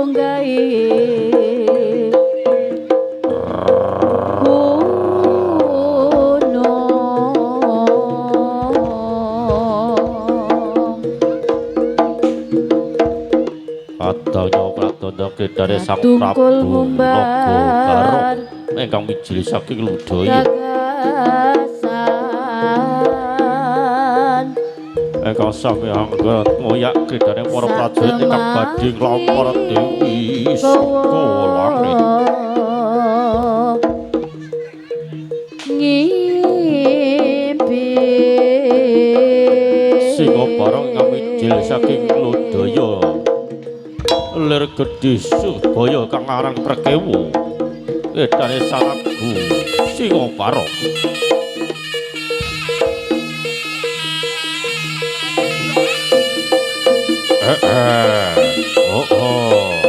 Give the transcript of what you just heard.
Sunggahe gunung. Kadanya pradana kridane Sang Tungkul Prabu mumbar. Naga Barong ingkang mijil saking Ludaya Gagasan ingkang sami anggen ngoyak kridane para prajurit ingkang badhe nglampar Dewi saka langit. Ngimpi Singa Barong ingkang mijil saking Ludaya lir gedhe Surbaya kang aran Prekewu kridane Saragu Singa Barong. Eh, eh. Oh, oh.